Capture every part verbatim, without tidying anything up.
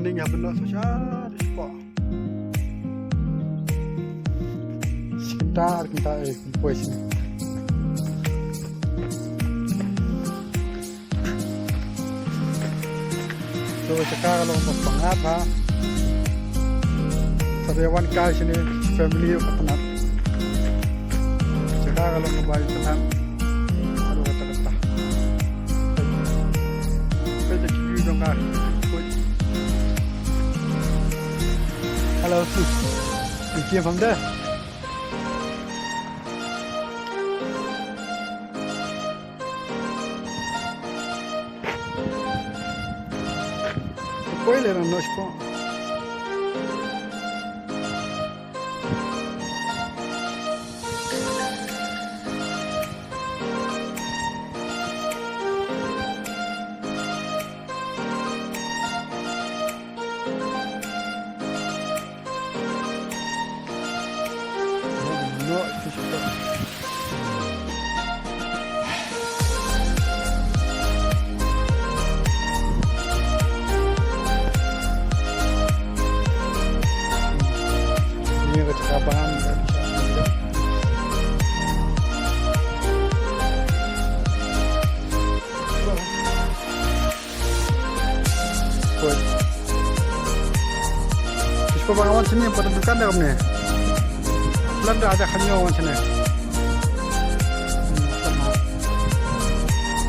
Ning hap noh sa sha de spot. Sebentar kita eh kumpul sini. So, jaka ka long ba pangap ha. Sa dei wan kai shane family ka pynap. Jaka ka long ba pynap. Aduh, kata kata. Peit da ki view jong ka. Hello, sis. You came from there? Spoiler, I'm not sure. Koi. Kisko ba nga wan shane, pat dukan da kumne. Plan da ada khanyo wan shane.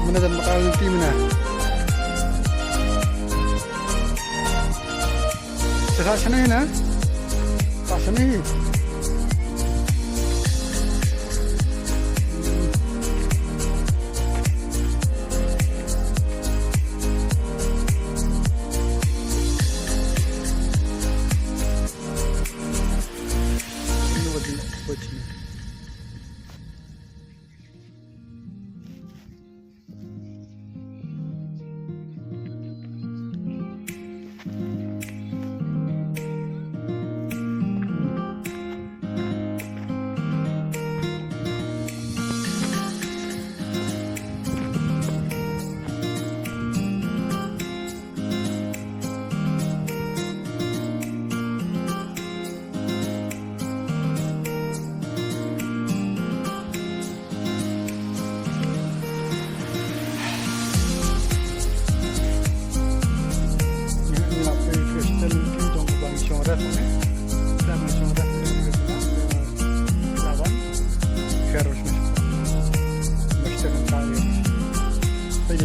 Mana jan bakal ti mana. Sa shane na. Sa shane.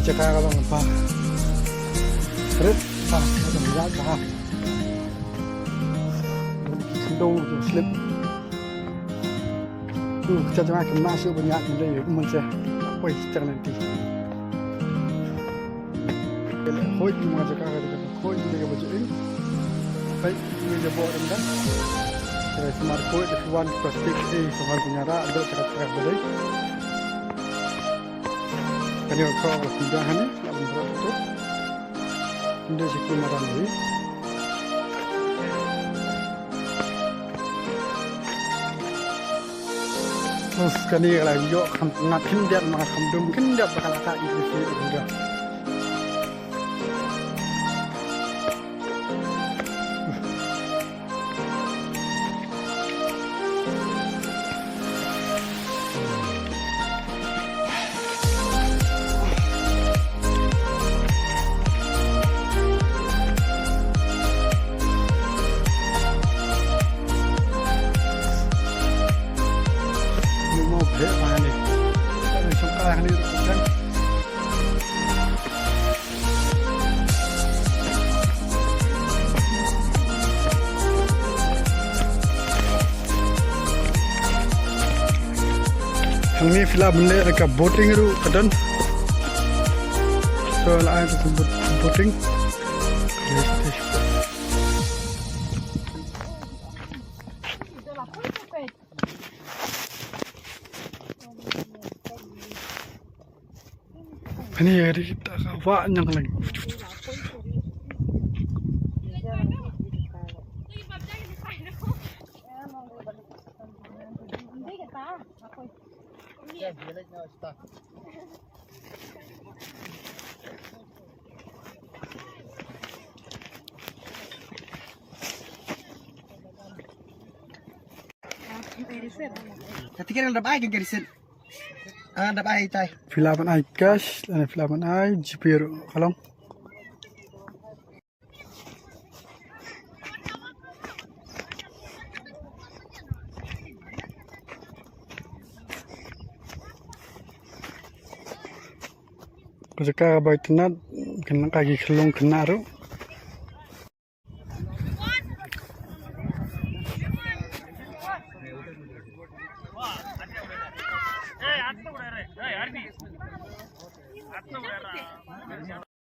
Jaka ka long ba. Rit ba ka long ba. Dong tu slip. Tu kita jaka kena shu banyak ni deh. Macam apa istilah nanti. Hoi ni ma jaka ka jaka hoi ni ka baju in. Hoi ni ka bawah rendah. Smart hoi the one plastic eh smart punya rak dok cakap cakap boleh. Kani ko ko pindah ni nak bentuk tu. Pindah sikit marah ni. Terus kani kalau yok kan ngap khyndiat ma kham dum khyndiat bakal ka i fi i. Hangne phi lah ban leh ka boating ruh ka don. To la ai ka boating. Ani ri ta ka wa nyang leng. Kata kira da bai kan kari sen. Ah, da bai tai. Phi lah ban ai cash, lane phi lah ban ai G Pay ruh ka long. Ka jaka kaba itynnat, kane ka ki khyllung khynnah ruh.